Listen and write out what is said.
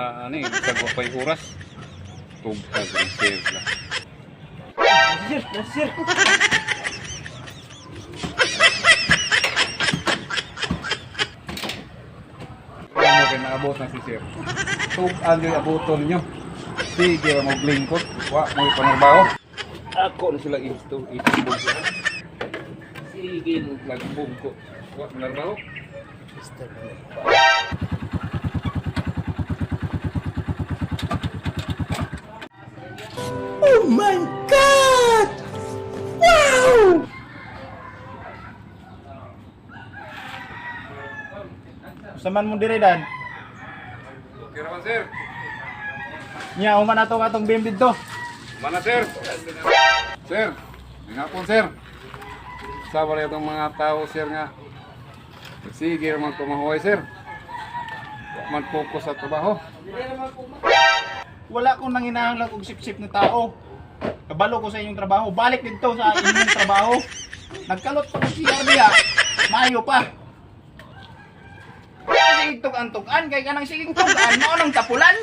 na ani, bisag wa pa'y oras. Tugtag rin sir la. Sir, sir. Ano kay naabot na si sir. Tug-an yung abuton ninyo. Sige ra mo lingkod, wa mo panarbaho. Ako na sila isto itibog sila. Sige mo lagbong ko. Wa panarbaho. Oh my God! Wow! Saman mo dire dan. Okay ra man, sir. Nya human ato atong BM didto. Mana sir? Sir, ngapon sir. Sa wala itong mga tao sir nga. Sige ra man tumahuay sir. Wa man focus sa trabaho. Wala ko nang hinahanglan og sip-sip na tao. Kabalo ko sa inyong trabaho. Balik didto sa inyong trabaho. Nagkalot pa ko siya diha. Maayo pa. Sige tug-an-tug-an kay kanang sige tug-an mao nang tapulan.